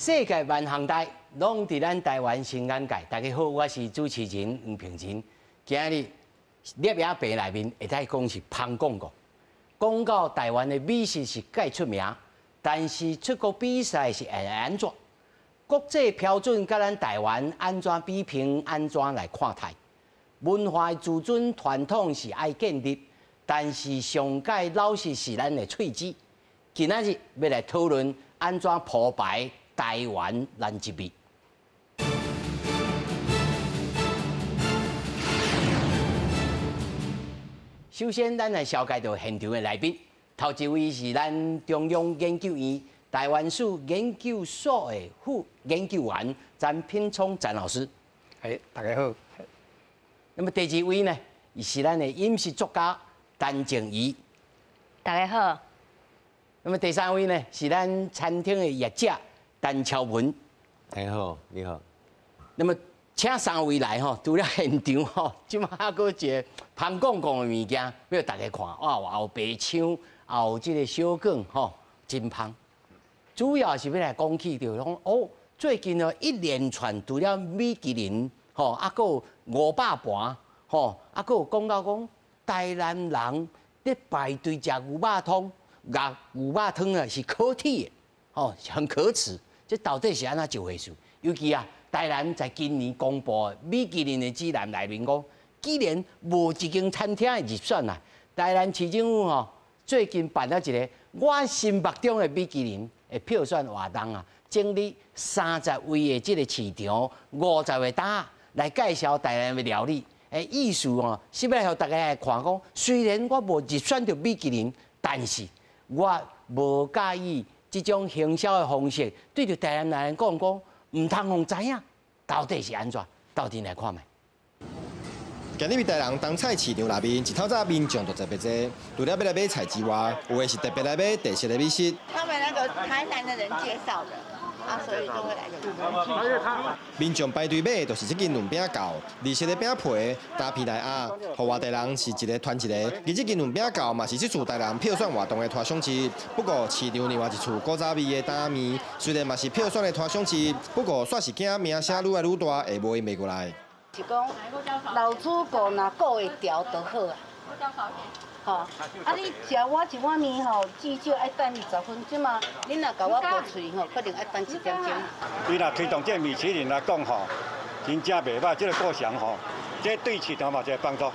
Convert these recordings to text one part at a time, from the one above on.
世界萬項代，攏佇咱台灣新眼界。大家好，我是主持人黃平仁。今日攝影棚內面會使講是芳廣廣，講到台灣的美食是蓋出名，但是出國比賽是會按怎？國際標準佮咱台灣按怎比拼？按怎來看待？文化的自尊傳統是愛建立，但是上蓋老實是咱的喙齒。今仔日欲來討論按怎鋪排台灣難一味。首先，咱來紹介著現場的來賓。頭一位是咱中央研究院台灣史研究所的副研究員詹品聰詹老師。哎，大家好。那麼第二位呢，是咱的飲食作家陳靜宜。大家好。那麼第三位呢，是咱餐廳的業者陳超文。大家好，你好。那麼請三位來吼，除了現場吼，這馬還閣有一个芳廣廣的物件，欲予大家看。哇，有白鯧，也有這个小卷吼，真芳。主要是欲來講起，就是講哦，最近哦一連串除了米其林吼，啊，閣有五百盤吼，啊，閣有講到講台南人咧排隊食牛肉湯，牛牛肉湯啊是可恥的，吼，很可恥。這到底是按怎一回事？尤其啊，台南在今年公布的米其林的指南內面講，既然無一間餐廳會入選啊，台南市政府吼最近辦了一个我心目中的米其林的票選活動啊，整理30位的這个市場，50个搭來介紹台南的料理。欸，意思哦，是欲予大家來看講，雖然我無入選著米其林，但是我無佮意這種行銷的方式，對著台南人講講，毋通予知影到底是按怎，鬥陣來看覓。今日台南冬菜市場內面，一透早民眾就特別濟，除了欲來買菜之外，有的是特別來買特色的美食。他們那個台南的人介紹的，啊，所以都會來。民眾排隊買的就是這間卵餅鉸，綠色的餅皮，焦皮內鴨，予外地人是一个傳一个。而這間卵餅鉸嘛是這次台南票選活動的拖獎之一。不過市場另外一處古早味的擔仔麵，雖然嘛是票選的拖獎之一，不過煞是驚名聲愈來愈大，會無伊賣過來。是講老主顧若顧會牢就好啊。吼，啊你食我一碗麵吼，至少愛等20分。這馬恁若共我薄喙吼，可能愛等一點鐘。伊若推動這个米其林來講吼，真正袂䆀，這个過程吼，這對市場嘛一个幫助。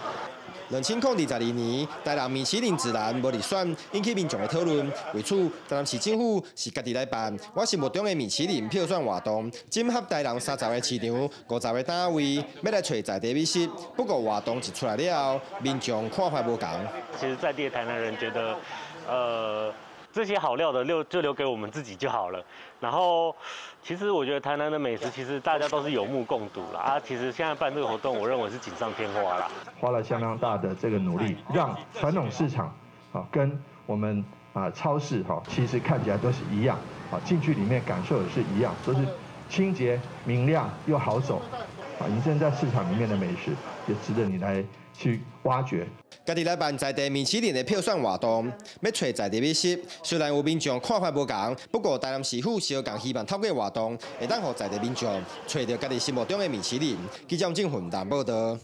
2022年，台南米其林指南無入選，引起民眾的討論。為此，台南市政府是家己來辦我心目中的米其林票選活動，整合台南30个市場、50个單位，欲來揣在地美食。不過活動一出來了後，民眾看法無仝。其實在地的台南人覺得，這些好料的留就留給我們自己就好了。然後，其實我覺得台南的美食，其實大家都是有目共睹啦。啊，其實現在辦這個活動，我認為是錦上添花啦。花了相當大的這個努力，讓傳統市場啊跟我們啊超市哈，其實看起來都是一樣啊，進去裡面感受也是一樣，都是清潔、明亮又好走啊。隱身在市場裡面的美食，也值得你來去挖掘。家己來辦在地米其林的票選活動，欲揣在地美食。雖然有民眾看法無仝，不過台南市府相共希望透過活動，會當予在地民眾揣著家己心目中的米其林。記者鄭雲南報道。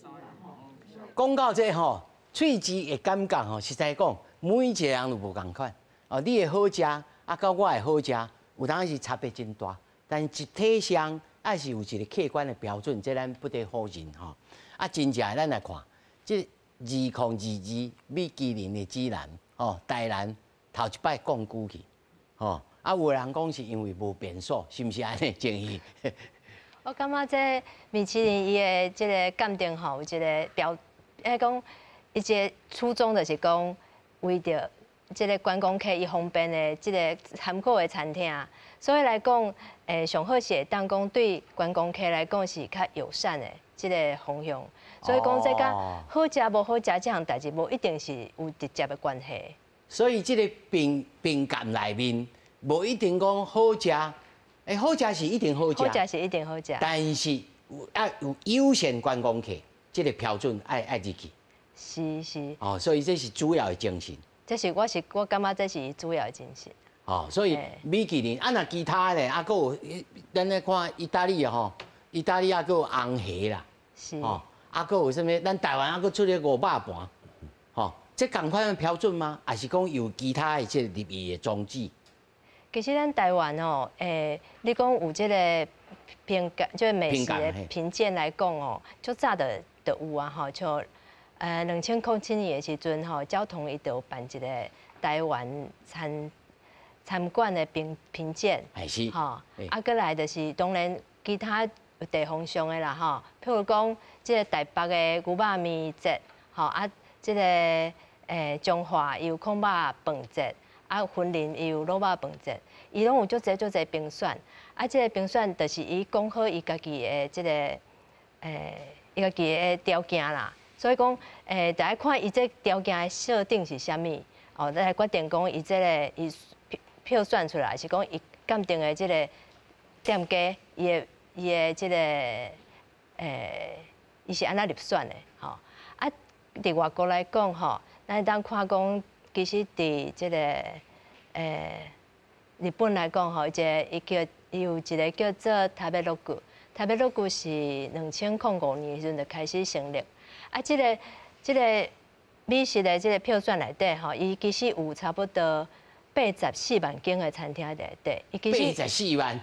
講到這吼，喙齒的感覺吼，實在講，每一個人都無仝款。哦，你的好食，啊，佮我的好食，有當時差別真大。但集體上，還是有一個客觀的標準，這咱不得否認吼。啊，真正咱來看，這2022米其林的指南，吼，台南頭一擺降級去，吼，啊，有人講是因為無變數，是毋是按呢？靜宜？我感覺這米其林伊的這个鑑定吼，有一个標，彼講伊這个初衷就是講為著這个觀光客伊方便的這个參考的餐廳，所以來講，上好是會當講對觀光客來講是較友善的這个方向。所以講這佮好食無好食這項代誌，無一定是有直接的關係。所以這个評評鑑內面，無一定講好食，欸，好食是一定好食，好食是一定好食。但是有愛有優先觀光客，這个標準愛愛入去。是是。哦，所以這是主要的精神。這是我是我感覺這是主要的精神。哦，所以米其林啊，若其他的啊，閣有咱咧看意大利吼，意大利啊，閣有紅蝦啦，哦，啊，閣有啥物？咱台灣啊，閣出咧五肉盤，吼，這仝款的標準嗎？還是講有其他的這個入去的宗旨？其實咱台灣哦，你講有這個評鑑，就是美食的評鑑來講哦，足早就有啊，吼，像2007年的時陣吼，焦桐伊就有辦一個台灣餐館的評鑑，吼，啊，閣來就是當然其他有地方上的啦，吼，譬如講這個台北的牛肉麵節，吼啊，這個彰化有炕肉飯節，啊，雲林伊有滷肉飯節，伊攏有足濟足濟評選，啊，這個評選就是伊講好伊家己的這個伊家己的條件啦，所以講就愛看伊這條件的設定是啥物，哦，來決定講伊這個伊票選出來是講伊鑑定的這個店家，伊的這個伊是按怎入選的，吼啊，佇外國來講，吼，咱會當看講，其實佇這個日本來講，吼，伊有一個叫做 Tabelog，Tabelog 是2005年時陣就開始成立，啊，這個美食的這個票選內底，吼，伊其實有差不多84萬間的餐廳內底，伊其實84萬，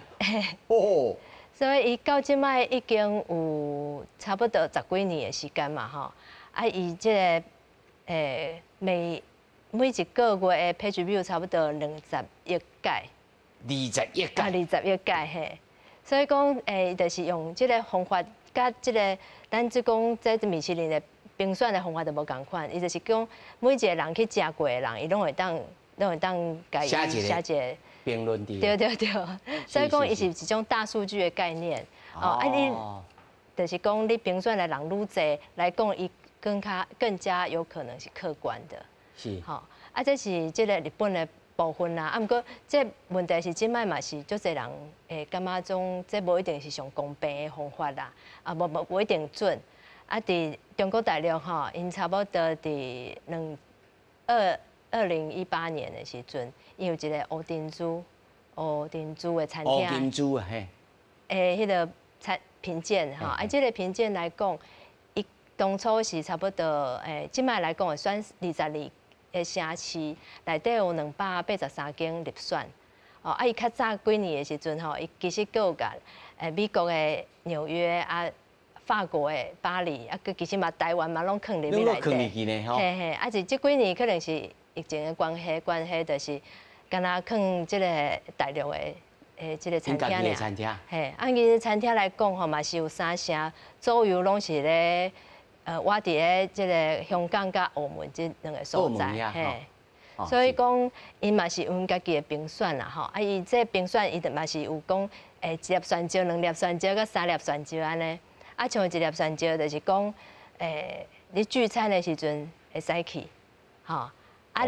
哦，所以伊到這擺已經有差不多十幾年的時間嘛，吼，啊，伊這個每一個月的 page view 差不多20億改， 20億改，啊，20億改嘿，所以講就是用這個方法，佮這個咱這講這米其林的評選的方法都無仝款，伊就是講每一個人去食過的人，伊攏會當共伊寫一個評論佇。對對對，所以講伊是一種大數據的概念。哦，啊你就是講你評選的人愈濟來講，伊更加有可能是客觀的。吼，啊，這是這個日本的部分啦。啊，毋過這問題是這擺嘛是足濟人會感覺講，這無一定是上公平的方法啦。啊，無一定準。啊，佇中國大陸吼，𪜶差不多佇2018年的時陣，伊有一個烏珍珠的餐廳。烏珍珠啊，嘿。彼個餐評鑑吼，啊，這個評鑑來講，伊當初是差不多這擺來講會選22個城市，內底有283間入選。哦，啊，伊較早幾年的時陣吼，伊其實閣有共美國的紐約啊，法國的巴黎啊，閣其實嘛台灣嘛攏囥入去內底。嘿嘿，啊是這幾年可能是疫情的關係，就是敢若囥這個大陸的這個餐廳爾。嘿，啊，其實餐廳來講吼，嘛是有三成左右攏是咧，我佇咧這個香港佮澳門這兩個所在。嘿，所以講，𪜶嘛是有家己的評選啦，吼，啊，伊這評選伊就嘛是有講，一粒蒜椒、兩粒蒜椒、佮三粒蒜椒按呢。啊，像一粒蒜椒就是講，你聚餐的時陣會使去，吼，啊，二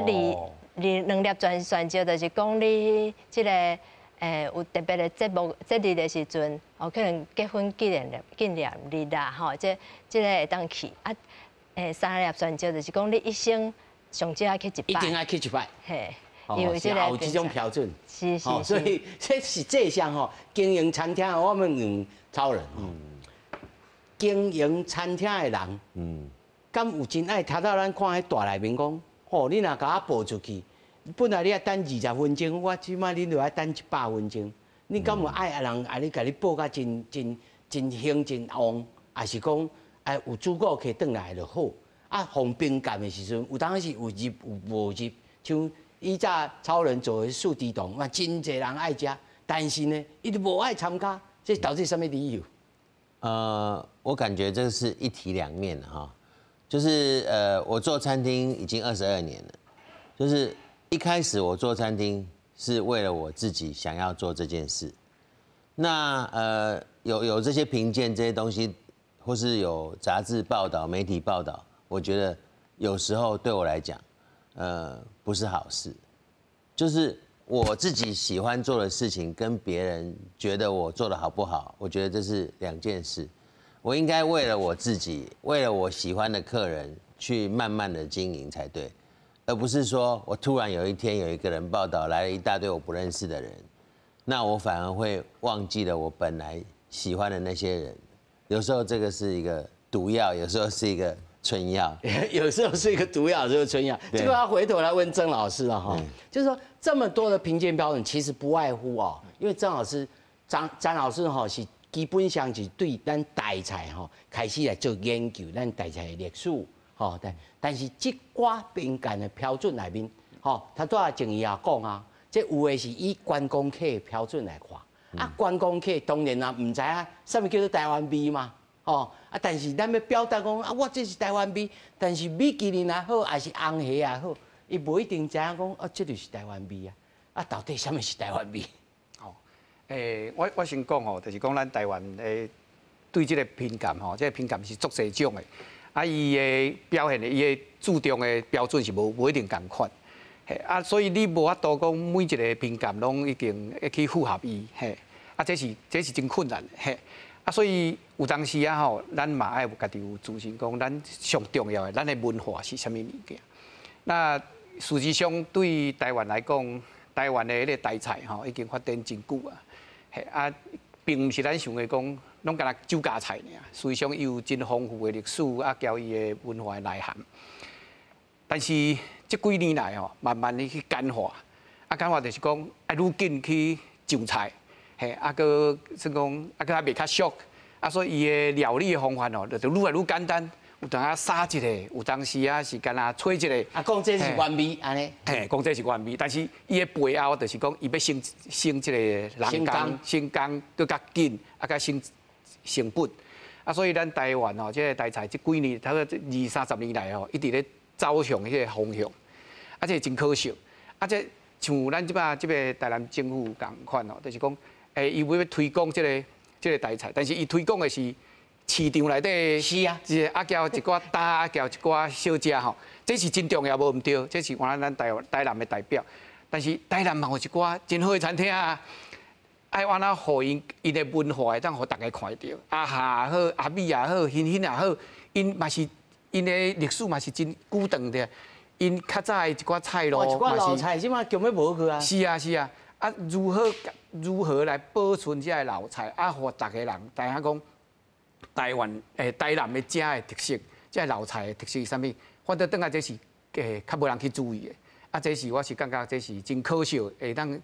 兩粒蒜椒就是講你這個有特別的節目節日的時陣，哦，可能結婚紀念日啦，吼，這個會當去。啊，三粒蒜椒就是講你一生上少愛去一擺。一定愛去一擺。嘿，有這個有這種標準。是是。所以這實際上吼，經營餐廳，我們問超人。經營餐廳的人，敢有真愛聽到咱看彼大內面講，吼，你若共我報出去，本來你愛等20分鐘，我這擺你就愛等100分鐘。你敢有愛人愛你共你報甲真真真興真旺，還是講哎有主顧客轉來就好？啊，予評鑑的時陣，有當時有入有無入，像以早超人做的四豬丼，嘛真濟人愛食，但是呢，伊就無愛參加，這導致啥物理由？我感覺這是一體兩面的哈，就是我做餐廳已經22年了，就是一開始我做餐廳是為了我自己想要做這件事，那有這些評鑑這些東西，或是有雜誌報道、媒體報道，我覺得有時候對我來講，不是好事，就是我自己喜歡做的事情，跟別人覺得我做的好不好，我覺得這是兩件事。我應該為了我自己，為了我喜歡的客人去慢慢的經營才對。而不是说我突然有一天有一个人报道来了一大堆我不认识的人，那我反而会忘记了我本来喜欢的那些人。有时候这个是一个毒药，有时候是一个春药，有时候是一个毒药，有时候春药。这个要回头来问曾老师了哈，就是说这么多的评鉴标准，其实不外乎哦，因为曾老师、张詹老师哈是基本上是对咱台菜吼开始来做研究，咱台菜的历史吼，但是这寡评鉴的标准内面，吼，他拄仔静怡也讲啊，这有的是以观光客的标准来看。啊，观光客当然啊，毋知影啥物叫做台湾味嘛，吼啊！但是咱欲表达讲啊，我这是台湾味，但是米其林也好，抑是红鞋也好，伊无一定知影讲啊，这就是台湾味啊！啊，到底啥物是台湾味？哦，我先讲吼，就是讲咱台湾的对这个评鉴吼，这个评鉴是足济种的，啊，伊的表现的，伊的注重的标准是无一定仝款。嘿，啊，所以你无法度讲每一个评鉴拢一定会去符合伊，嘿，啊，这是真困难的，嘿，啊，所以有当时啊吼，咱嘛爱有家己有自信，讲咱上重要的，咱的文化是啥物物件。那事实上对台湾来讲，台湾的彼个台菜吼已经发展真久啊，嘿，啊，并毋是咱想的讲拢干焦酒家菜尔，事实上伊有真丰富的历史啊，佮伊的文化的内涵。但是这几年来吼，慢慢的去简化，啊，简化就是讲爱愈紧去上菜，嘿，啊，阁算讲啊，阁还袂较俗，啊，所以伊的料理的方法吼，就愈来愈简单。有当时撒一下，有当时啊是干焦炊一下。啊，讲这是原味按呢？嘿，讲这是原味，但是伊的背后就是讲，伊欲省省这个人工，省工阁较紧，啊，较省成本。啊，所以咱台湾吼，这个台菜这几年，差不多二三十年来吼，一直咧走向彼个方向，啊，这真可惜。啊，这像咱这摆这个台南政府仝款吼，就是讲，伊欲推广这个台菜，但是伊推广的是市场内底，是啊，交一寡担，啊，交一寡小食吼，这是真重要，无毋对，这是原来咱台南的代表。但是台南嘛有一寡真好的餐厅啊，爱按怎予𪜶𪜶的文化会当予大家看著，阿夏也好，阿美也好，欣欣也好，𪜶嘛是𪜶的历史嘛是真久长的。𪜶较早的一寡菜路，一寡老菜，这马叫欲无去啊。是啊是啊，啊如何来保存这个老菜，啊，予逐个人知影讲台湾台南的遮的特色，这个老菜的特色是啥物？反正转来这是较无人去注意的。啊，这是我是感觉这是真可惜，会当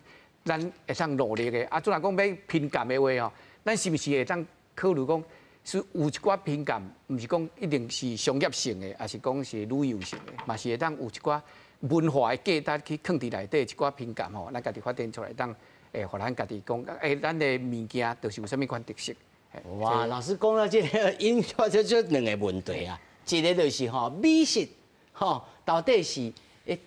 咱会当努力的。啊，怎若讲欲评鉴的话吼，咱是毋是会当考虑讲？是有一寡评鉴，毋是讲一定是商业性的，抑是讲是旅游性的，嘛是会当有一寡文化的价值去囥伫内底一寡评鉴吼，咱家己发展出来，当会予咱家己讲，咱的物件就是有啥物款特色。哇，老师讲到这个，引发出这两个问题啊，一个就是吼美食吼，到底是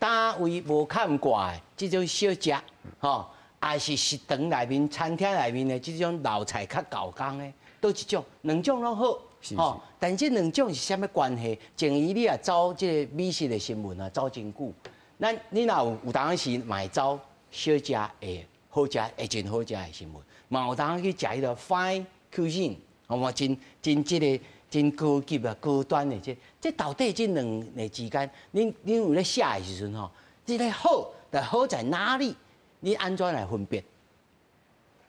佗位无看挂的这种小食吼，抑是食堂内面、餐厅内面的这种老菜较厚工的？佗一种，两种拢好，吼。但这两种是啥物关系？静怡，你也走这个美食的新闻啊，走真久。咱你若有有当时嘛会走小食会好食，会真好食的新闻，嘛有当去食彼个 fine cuisine，好无？真真这个真高级啊、高端的这，这到底这两个之间，恁恁有咧写的时阵吼，这个好，但好在哪里？你按怎来分辨？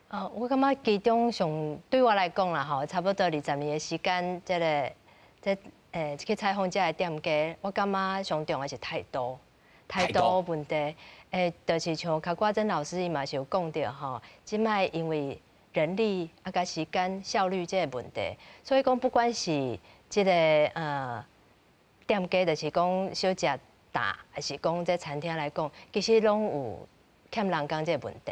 哦，我感觉其中上对我来讲啦吼，差不多20年的时间，这个这去采访这个店家，我感觉上重要是态度，态度问题。就是像卡瓜曾老师伊嘛是有讲著吼，这摆因为人力啊佮时间效率这个问题，所以讲不管是这个店家，就是讲小食担，抑是讲这餐厅来讲，其实拢有欠人工这个问题。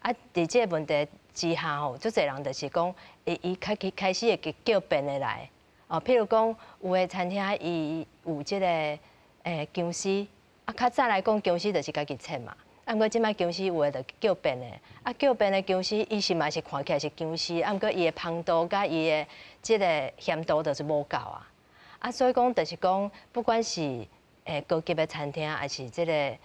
啊，伫这个问题之下吼，足济人就是讲，伊开始开始会叫变的来，哦，譬如讲有的餐厅伊有这个姜丝，啊，较早来讲姜丝就是家己切嘛，啊，毋过这摆姜丝有的就叫变的，啊，叫变的姜丝，伊是嘛是看起来是姜丝，啊，毋过伊的芳度佮伊的这个咸度就是无够啊，啊，所以讲就是讲，不管是高级的餐厅，抑是这个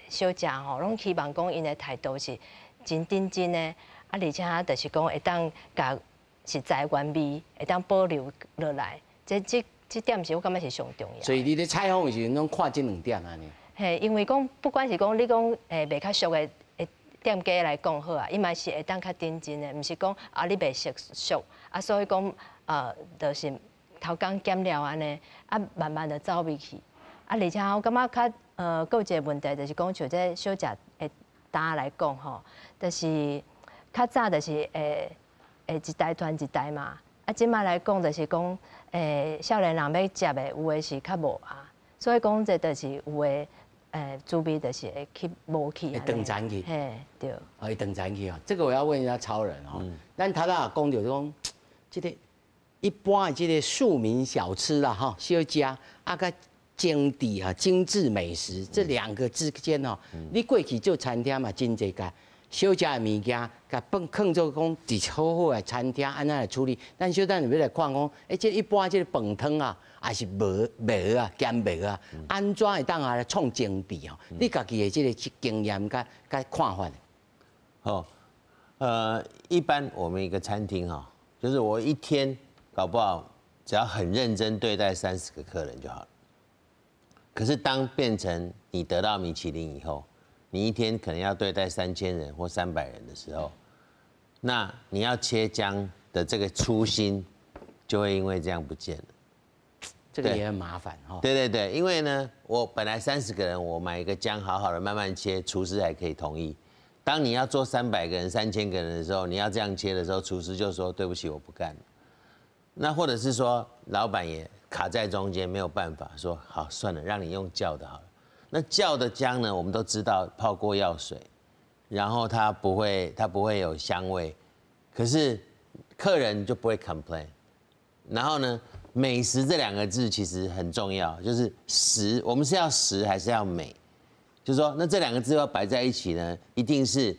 小食吼，拢希望讲𪜶的态度是真认真的，啊，而且就是讲会当共食材原味会当保留落来，这这這點是我感覺是上重要。所以你咧採訪的時陣，攏看這兩點按呢。嘿，因為講不管是講你講賣較俗的店家來講好啊，伊嘛是會當較認真的，毋是講啊你袂熟俗啊，所以講就是偷工減料按呢，啊慢慢就走入去。啊，而且我感覺較閣有一個問題，就是講像這小食的擔來講吼，就是較早就是會一代傳一代嘛，啊，這擺來講就是講少年人欲接的有的是較無啊，所以講這就是有的滋味就是會去無去。會斷層去。嘿，對。會斷層去哦，這個我要問一下超人哦。咱頭拄講著講，這個一般的這個庶民小吃啦，吼，小食啊，佮精緻啊，精緻美食這兩個之間哦，你過去做餐廳嘛，真濟共小食的物件，共放囥做講佇好好的餐廳按怎來處理？咱小等欲來看講，這一般這個飯湯啊，抑是糜糜啊、鹹糜啊，按怎會當來創精緻哦？你家己的這個經驗佮看法？哦，一般我們一個餐廳哈，就是我一天搞不好只要很認真對待30個客人就好了。可是當變成你得到米其林以後，你一天可能要對待3000人或300人的時候，那你要切薑的這個初心，就會因為這樣不見了。這個也很麻煩哈。對對對，因為呢，我本來30個人，我買一個薑好好的慢慢切，廚師還可以同意。當你要做300個人、3000個人的時候，你要這樣切的時候，廚師就說對不起，我不幹了。那或者是說，老闆也卡在中間，沒有辦法說好算了，讓你用叫的好了。那叫的薑呢？我們都知道泡過藥水，然後它不會有香味，可是客人就不會 complain。然後呢，美食這兩個字其實很重要，就是食，我們是要食還是要美？就是說，那這兩個字要擺在一起呢，一定是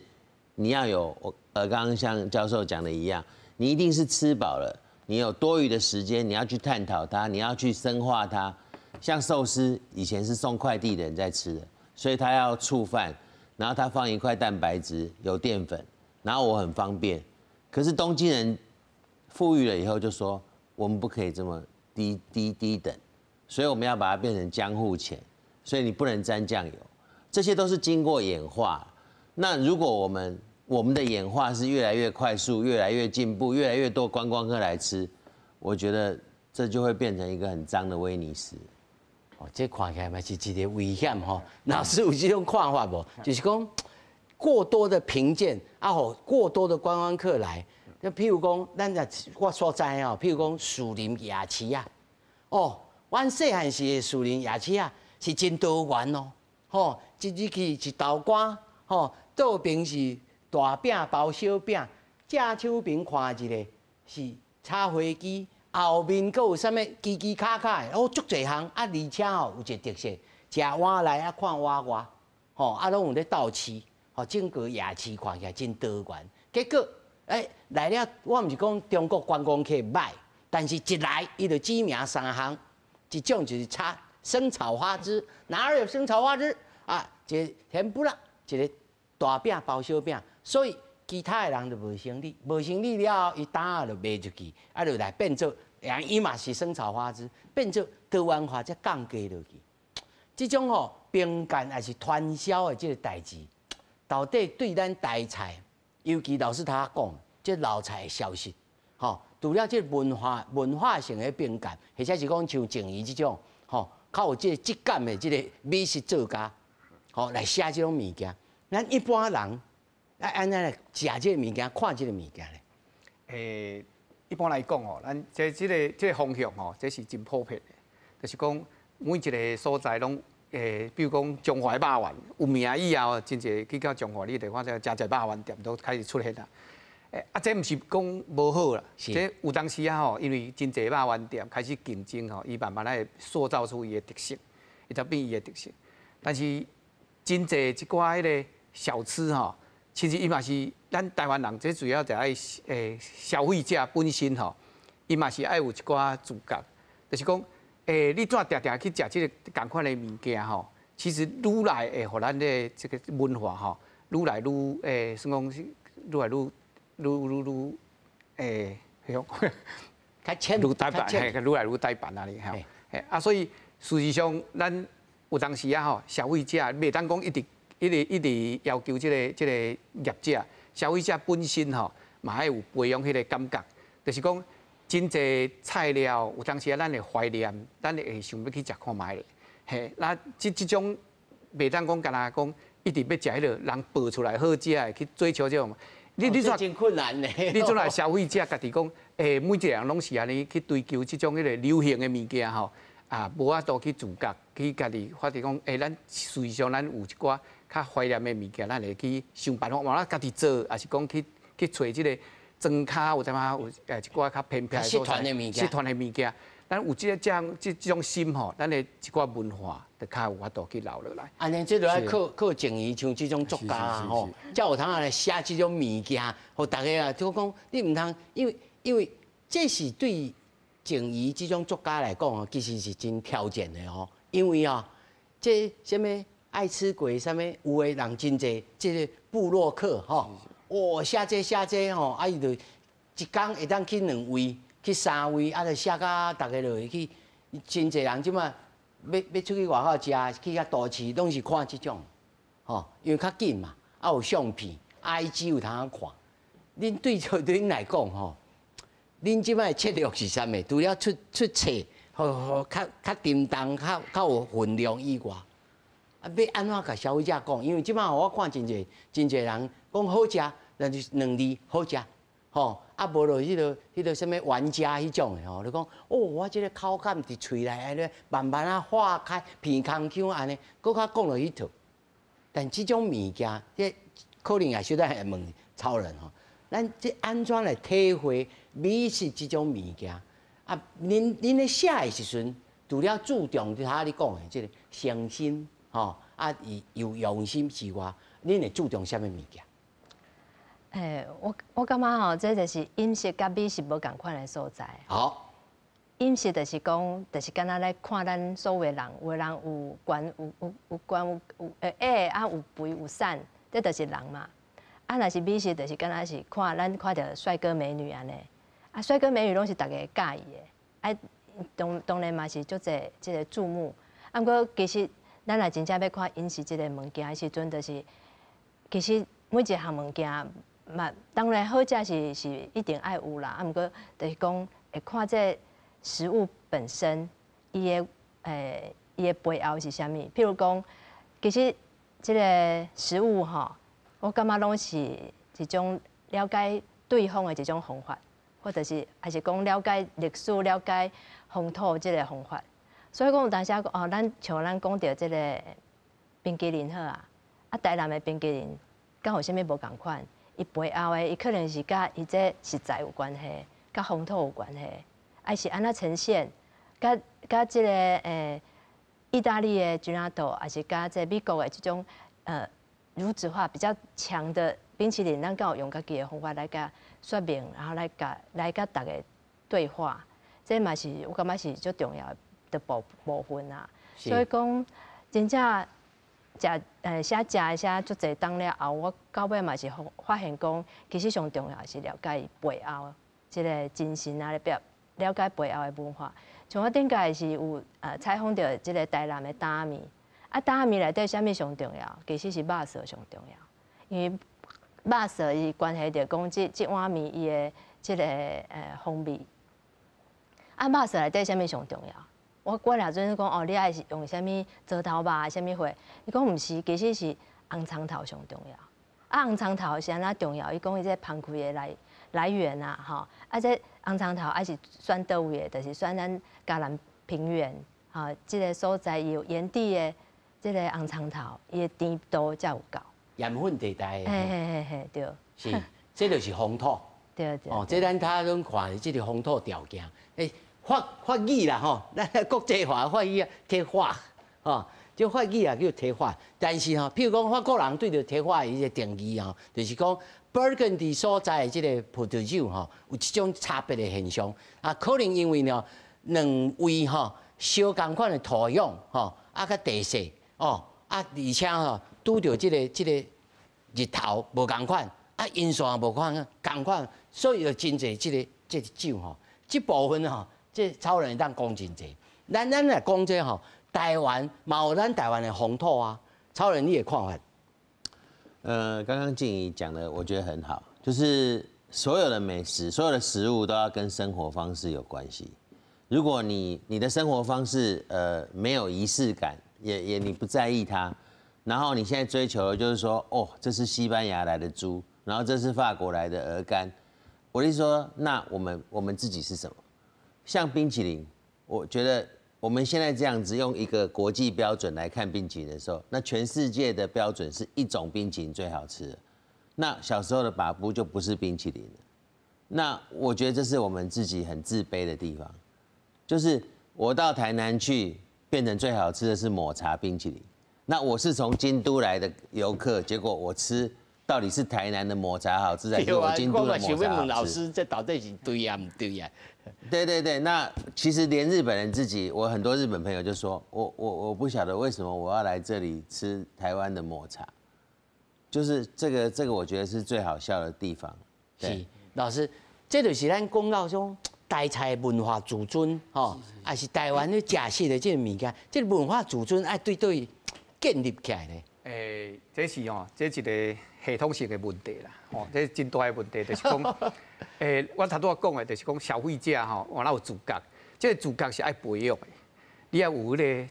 你要有，剛剛像教授講的一樣，你一定是吃飽了，你有多餘的時間，你要去探討它，你要去深化它。像壽司以前是送快遞的人在吃的，所以他要醋飯，然後他放一塊蛋白質，有澱粉，然後我很方便。可是東京人富裕了以後就說，我們不可以這麼低低低等，所以我們要把它變成江戶前，所以你不能沾醬油，這些都是經過演化。那如果我們的演化是越來越快速、越來越進步、越來越多觀光客來吃，我覺得這就會變成一個很髒的威尼斯。哦，這看起來嘛是一個危險吼。老師有這種看法無？就是講過多的評鑑啊，予過多的觀光客來，就譬如講，咱若我所知哦，譬如講士林夜市啊，哦，阮細漢時的士林夜市啊，是真多元哦，吼，一入去一道關，吼，倒邊是大餅包小餅，正手邊看一个是炒火雞。後面閣有啥物吱吱卡卡的，哦，足濟項啊！而且吼有一個特色，食碗內啊看碗外，吼啊攏有咧鬥市，吼整個夜市看起來真多元。結果，來了，我毋是講中國觀光客䆀，但是一來伊就指名三項，一種就是炒生炒花枝，哪有生炒花枝啊？一個甜不辣，一個大餅包小餅，所以其他的人就無生理，無生理了後，伊擔仔就賣出去，啊，就來變做，伊嘛是生炒花枝，變做多元化才降低落去。這種吼評鑑抑是傳銷的這個代誌，到底對咱台菜，尤其老師頭講，這老菜的消失，吼，除了這文化性的評鑑，或者是講像靜怡這種，吼，較有這個質感的這個美食作家，吼，來寫這種物件，咱一般人。啊，按怎來食這个物件，看這个物件咧？一般來講吼，咱這個方向吼，這是真普遍的，就是講每一个所在攏比如講彰化的肉圓有名以後，真濟去到彰化，你就看這誠濟肉圓店都開始出現啦。啊，這毋是講無好啦，這有當時啊吼，因為真濟肉圓店開始競爭吼，伊慢慢來塑造出伊的特色，伊才變伊的特色。但是真濟一寡彼个小吃吼，其實伊嘛是咱台灣人，這主要就愛消費者本身吼，伊嘛是愛有一寡自覺，就是講你怎定定去食這个仝款的物件吼，其實愈來會予咱的這个文化吼，愈來愈算講是愈來愈愈愈愈。較淺，愈呆板，嘿，愈來愈呆板啊！你吼，啊，所以事實上，咱有當時啊吼，消費者袂當講一直一直一直要求這個業者，消費者本身吼嘛愛有培養彼個感覺，就是講真濟菜料有當時啊，咱會懷念，咱會想欲去食看覓咧。嘿，那這種袂當講干焦講一直欲食彼個人報出來好食的去追求這種。你說真困難呢？你做來消費者家己講，每一個人攏是按呢去追求這種彼個流行的物件吼，啊，無法度去自覺去家己發覺講，咱事實上咱有一寡較懷念的物件，咱會去想辦法，往咱家己做，抑是講去揣這個莊跤有淡仔有一寡較偏僻的所在，失傳的物件。咱有這個這樣這種心吼，咱的一寡文化就較有法度去留落來。按呢，這就愛靠靠靜怡像這種作家吼，才有通來寫這種物件，予大家啊，就講你毋通，因為這是對靜怡這種作家來講哦，其實是真挑戰的哦。因為啊，這啥物愛吃鬼，啥物有的人真濟，這個部落客吼，哦，寫這寫這吼，啊伊就一工會當去兩位，去三位，啊，就寫甲逐家就會去，真濟人這馬欲出去外口食，去遐都市，攏是看這種，吼，因為較緊嘛，啊有相片，IG 有通看。恁對對恁來講吼，恁這擺的策略是啥物？除了出冊，予較沉重、較有分量以外，啊，欲按怎共消費者講？因為這擺我看真濟真濟人講好食，但是兩字好食。吼，啊無就彼個啥物玩家彼種的吼，你講哦，我這個口感佇喙內按呢慢慢仔化開，鼻空腔按呢，閣較講落彼套。但這種物件，這可能也小等會問超人吼，咱這按怎來體會美食這種物件？啊，恁咧寫的時陣，除了注重頭仔你講的這個誠心吼，啊，有用心之外，恁會注重啥物物件？我感覺吼，這就是飲食佮美食無仝款的所在。飲食就是講，就是敢若咧看咱所有的人，有的人有懸有懸有矮啊，有肥有瘦，這就是人嘛。啊，若是美食，就是敢若是看咱看著帥哥美女按呢。啊，帥哥美女攏是逐家佮意的，啊，當然嘛是足濟這個注目。啊，毋過其實咱若真正欲看飲食這個物件的時陣，就是其實每一項物件嘛，當然好食是一定愛有啦。啊，毋過就是講會看這食物本身，伊的背後是啥物？譬如講，其實這個食物吼，我感覺攏是一種了解對方的一種方法，或者是還是講了解歷史、了解風土這個方法。所以講有當時哦，咱像咱講著這個冰淇淋好啊，啊，台南的冰淇淋佮有啥物無仝款？伊背後的，伊可能是佮伊這食材有關係，佮風土有關係，還是按怎呈現，佮這個意大利的 gelato，還是佮這美國的這種乳脂化比較強的冰淇淋，咱敢有用家己的方法來共說明，然後來共大家對話，這嘛是我感覺是足重要的部分啊。所以講真正。食寫食寫足濟冬了後，我到尾嘛是發現講，其實上重要是了解背後這個精神啊，了解背後的文化。像我頂擺是有採訪著這個台南的擔仔麵，啊擔仔麵內底啥物上重要？其實是肉臊上重要，因為肉臊伊關係著講這碗麵伊的這個風味。啊肉臊內底啥物上重要？我若準講哦，你愛是用啥物豬頭肉，啥物貨？伊講毋是，其實是紅蔥頭上重要。啊，紅蔥頭是按怎重要？伊講伊這芳氣的來源啊，吼，啊這紅蔥頭愛是選佗位的，就是選咱嘉南平原，吼，這個所在有炎帝的這個紅蔥頭，伊的甜度才有夠。鹽分地帶。嘿嘿嘿嘿，對。是，這就是風土。對對。哦，這咱頭攏看的這個風土條件，法語啦吼，咱國際化法語啊，terroir，吼，這法語啊叫 terroir。但是吼，譬如講法國人對著 terroir 的彼個定義吼，就是講 Burgundy 所在的這個葡萄酒吼，有這種差別的現象。啊，可能因為呢，兩位吼相仝款的土壤吼，啊佮地勢哦，啊而且吼拄著這個日頭無仝款，啊因素也無仝款，所以就真濟這個酒吼。這部分吼，這超人會當講真濟。咱來講這吼，台灣嘛有咱台灣的風土啊。超人，你的看法？剛剛靜怡講的，我覺得很好，就是所有的美食、所有的食物都要跟生活方式有關係。如果你的生活方式沒有儀式感，也你不在意它，然後你現在追求的就是說，哦，這是西班牙來的豬，然後這是法國來的鵝肝。我的意思說，那我們自己是什麼？像冰淇淋，我覺得我們現在這樣子用一個國際標準來看冰淇淋的時候，那全世界的標準是一種冰淇淋最好吃。那小時候的把布就不是冰淇淋了。那我覺得這是我們自己很自卑的地方，就是我到台南去，變成最好吃的是抹茶冰淇淋。那我是從京都來的遊客，結果我吃到底是台南的抹茶好吃，還是我京都的抹茶好吃？老師，這到底是對啊，毋對啊？對對對，那其實連日本人自己，我很多日本朋友就說，我不曉得為什麼我要來這裡吃台灣的抹茶，就是這個，我覺得是最好笑的地方。是，老師，這就是咱講到說台菜文化自尊，吼，還是台灣咧食食的這個物件，這個文化自尊愛對佗建立起來咧？這是吼，這一個系統性的問題啦，吼，這真大的問題，就是講，我頭拄仔講的，就是講消費者吼，原來有自覺，這個自覺是愛培養的，你愛有彼個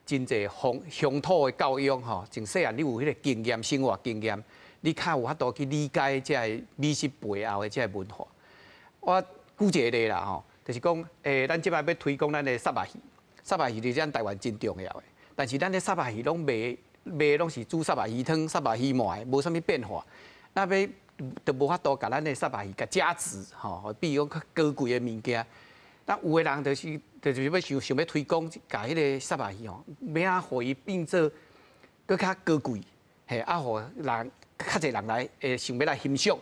真濟風鄉土的教育吼，從細漢你有彼個經驗，生活經驗，你較有法度去理解這个美食背後的這个文化。我舉一個例啦吼，就是講，咱這擺欲推廣咱的虱目魚，虱目魚佇咱台灣真重要的，但是咱的虱目魚攏賣賣攏是煮虱目魚湯、虱目魚糜，無啥物變化。那欲就無法度共咱的虱目魚共加值吼，比如講較高貴的物件。那有的人就是欲想想欲推廣，共彼个虱目魚吼，欲按予伊變做閣較高貴，嘿，啊，予人較濟人來會想欲來欣賞。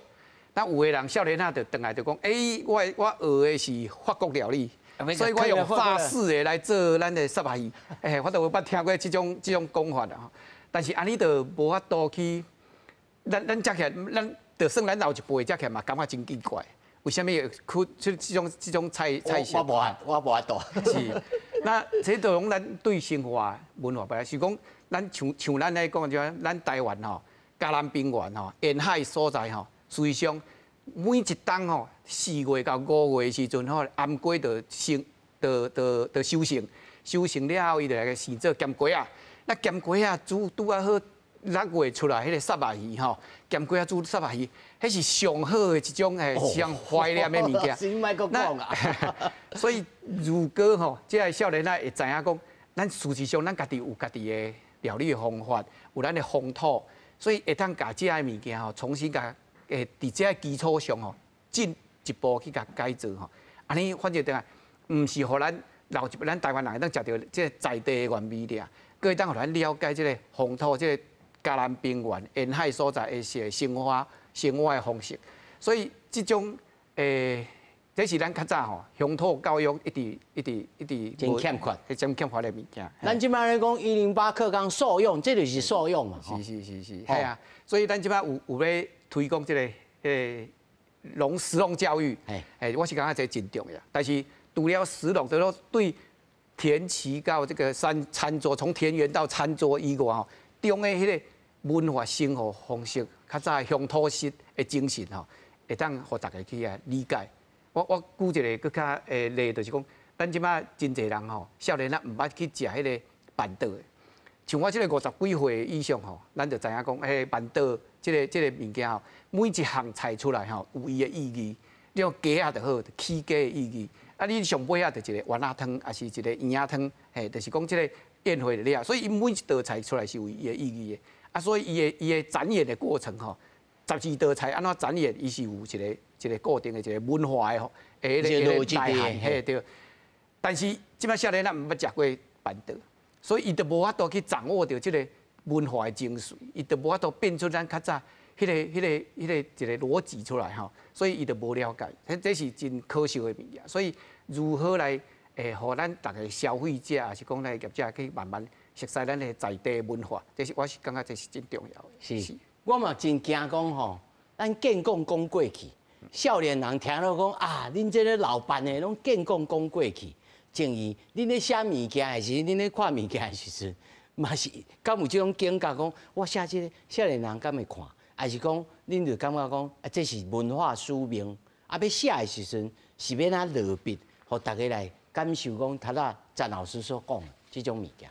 那有的人少年仔就轉來就講，欸，我學的是法國料理，所以我用法式的來做咱的虱目魚。欸，我都有捌聽過這種講法啦。但是按呢就無法度去，咱食起來，咱就算咱老一輩食起來嘛，感覺真奇怪。為啥物會出這種菜色？我無法度。是，那這就講咱對生活文化吧，是講咱像咱來講就咱台灣吼，嘉南平原吼，沿海所在吼，事實上每一冬吼，4月到5月的時陣吼，頷胿就成，就就就收成，收成了後，伊就來生做鹹粿仔。那鹹粿仔煮拄仔好，6月出來彼个虱目魚吼，鹹粿仔煮虱目魚，彼是上好的一種誒，上懷念的物件。那所以如果吼，這个少年仔會知影講，咱事實上咱家己有家己的料理的方法，有咱的風土，所以會當共這个物件吼，重新共佇這个基礎上吼，進一步去共改造吼。按呢反正著啊，毋是予咱老一輩咱台灣人會當食著這个在地的原味爾，閣會當予咱了解這个風土，這个嘉南平原沿海所在的生活的方式。所以這種這是咱較早吼鄉土教育一直一直一直真欠缺，真欠缺的物件。咱這擺咧講108課綱素養，這就是素養嘛。是是是是，係啊。所以咱這擺有咧推廣這个食農教育，我是感覺這真重要。但是除了食農，就是說對田畦到這個餐桌，從田園到餐桌以外吼，中的彼个文化生活方式，較早鄉土式的精神吼，會當予大家去來理解。我舉一个閣較例，就是講，咱這擺真濟人吼，少年仔毋捌去食彼个辦桌的。像我這个50幾歲以上吼，咱就知影講，彼辦桌這个物件吼，每一項菜出來吼，有伊的意義。你講雞仔就好，起雞的意義。啊，你上尾仔就一个丸仔湯，抑是一个圓仔湯，嘿，就是講這个宴會了。所以伊每一道菜出來是有伊的意義的。啊，所以伊的展演的過程吼，12道菜按怎展演，伊是有一個固定的一個文化的吼，彼个內涵，嘿對。但是這擺少年仔毋捌食過辦桌，所以伊就無法度去掌握著這个文化的精髓，伊就無法度變出咱較早彼个一個邏輯出來吼，所以伊就無了解，這是真可惜的物件。所以如何來予咱逐个消費者，抑是講咱業者去慢慢熟悉咱的在地文化，這是我是感覺這是真重要的。是，我嘛真驚講吼，咱建講講過去，少年人聽到講啊，恁這个老辦的攏見講講過去，正義，恁咧寫物件的時，恁咧看物件的時陣，嘛是敢有這種感覺講，我寫這个少年人敢會看，還是講恁就感覺講啊，這是文化使命，啊，欲寫的時陣是欲按怎落筆，予大家來感受講，頭仔詹老師所講的這種物件。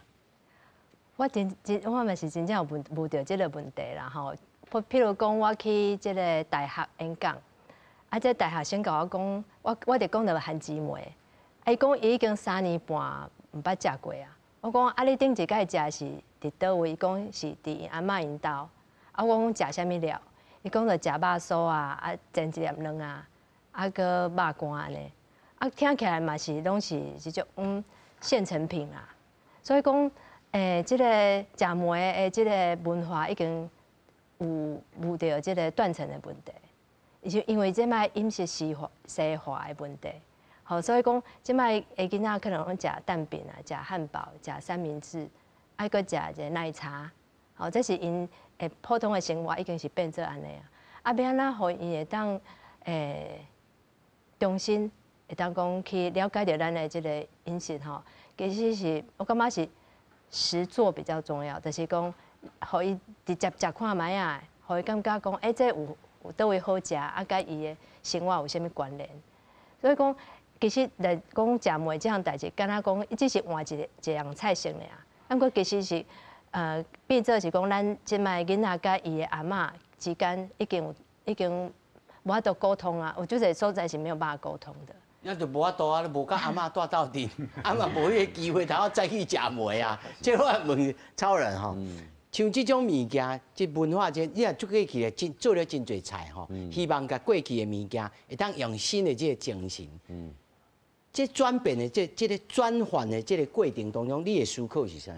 我真真我嘛是真正有問遇著這个問題啦吼。譬如講，我去這个大學演講，啊，這大學生共我講，我就講著番薯糜，啊，伊講伊已經3年半毋捌食過啊。我講啊，你頂一擺食是佇佗位？伊講是佇𪜶阿嬤𪜶兜。啊，我講食啥物料？伊講就食肉酥啊，啊煎一粒卵啊，啊閣肉乾按呢。啊，聽起來嘛是攏是這種現成品啊。所以講，這个食糜的這个文化已經有遇著這个斷層的問題，就因為這擺飲食西化西化的問題，好，所以講這擺的囡仔可能攏食蛋餅啊，食漢堡，食三明治，愛閣食一个奶茶，好，這是𪜶的普通的生活已經是變做按呢啊。啊，欲按怎予𪜶會當重新會當講去了解著咱的這个飲食吼，其實是我感覺是實做比較重要，就是講，予伊直接食看覓仔，予伊感覺講，欸，這有佗位好食，啊，佮伊的生活有啥物關聯？所以講，其實來講食糜這項代誌，敢若講，伊只是換一个一樣菜色爾。啊，毋過其實是，變做是講，咱這擺囡仔佮伊的阿嬤之間已經無法度溝通啊，有足濟所在是沒有辦法溝通的。那就無法度啊！你無佮阿嬤蹛鬥陣，阿嬤無彼个機會，通再去食糜啊！這我問超人吼，像這種物件，這文化這你若做過去的，真做了真濟菜吼，希望共過去的物件會當用新的這个精神。這轉變的這个轉換的這个過程當中，你的思考是啥？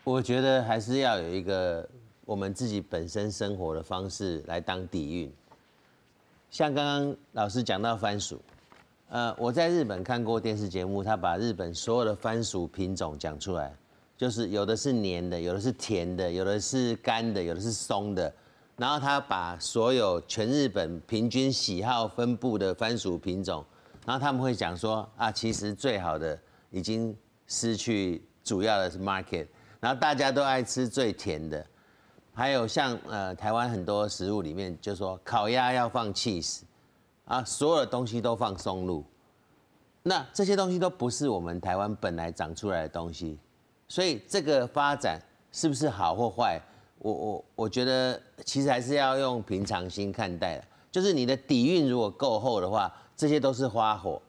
我覺得還是要有一個我們自己本身生活的方式來當底蘊。像剛剛老師講到番薯。我在日本看過電視節目，他把日本所有的番薯品種講出來，就是有的是黏的，有的是甜的，有的是乾的，有的是鬆的。然後他把所有全日本平均喜好分布的番薯品種，然後他們會講說啊，其實最好的已經失去主要的是 market，然後大家都愛吃最甜的。還有像台灣很多食物裡面就說烤鴨要放 cheese。啊，所有的東西都放松露，那這些東西都不是我們台灣本來長出來的東西，所以這個發展是不是好或壞，我覺得其實還是要用平常心看待的。就是你的底蘊如果夠厚的話，這些都是花火，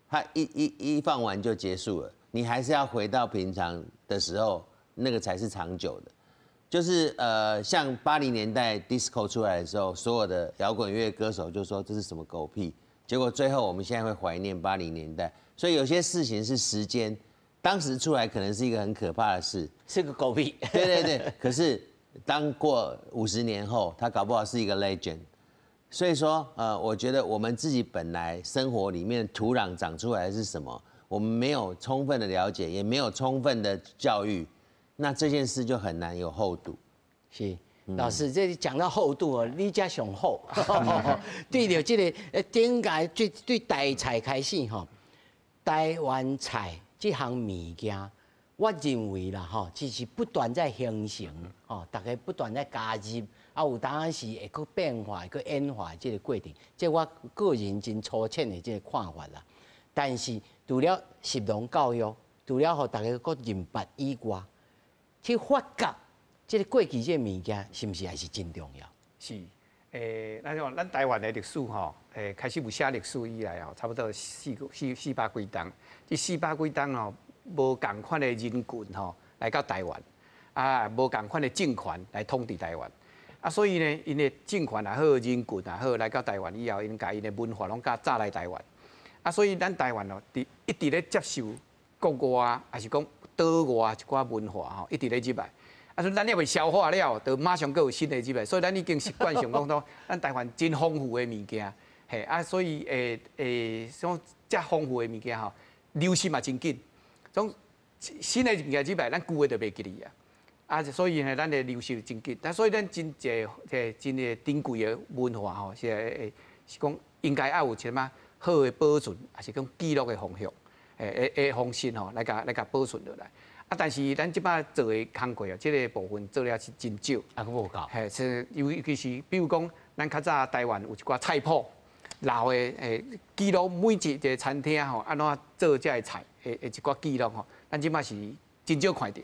它一放完就結束了。你還是要回到平常的時候，那個才是長久的。就是像80年代 disco 出來的時候，所有的搖滾樂歌手就說這是什麼狗屁，結果最後我們現在會懷念八零年代。所以有些事情是時間，當時出來可能是一個很可怕的事，是個狗屁。對對對，可是當過50年後，他搞不好是一個 legend。所以說，我覺得我們自己本來生活裡面土壤長出來的是什麼，我們沒有充分的了解，也沒有充分的教育。那這件事就很難有厚度。是，老師，這講到厚度哦，你才上厚。對著這个，頂屆對對台菜開始吼，台灣菜這項物件，我認為啦吼，其實不斷在形成，吼，大家不斷在加入，啊，有當時會閣變化、閣演化這个過程，這我個人真粗淺的這个看法啦。但是除了食農教育，除了予大家閣認捌以外，去發覺這个過去這个物件是毋是還是真重要？是，咱講咱台灣的歷史吼，開始有寫歷史以來吼，差不多四百幾冬。這四百幾冬吼，無仝款的人群吼來到台灣，啊，無仝款的政權來統治台灣。啊，所以呢，𪜶的政權也好，人群也好，來到台灣以後，𪜶共𪜶的文化攏共載來台灣。啊，所以咱台灣哦，佇一直咧接受國外，還是講島外一寡文化吼，一直咧入來。啊，所以咱猶未消化了，就馬上閣有新的入來，所以咱已經習慣上講說，咱台灣真豐富的物件，嘿啊，所以像遮豐富的物件吼，流失嘛真緊，總新的物件入來，咱舊的就袂記得啊。啊，所以呢，咱的流失真緊，但所以咱真濟這真濟珍貴的文化吼，是講应该愛有一个嘛好的保存，抑是講記錄的方向，的方式吼，來共保存落來。啊，但是咱這擺做的工課啊，這個部分做了是真少，啊，閣無夠。嘿，是尤其是比如講，咱較早台灣有一寡菜譜，老的記錄每一个餐廳吼，按怎做這个菜的一寡記錄吼，咱這擺是真少看著。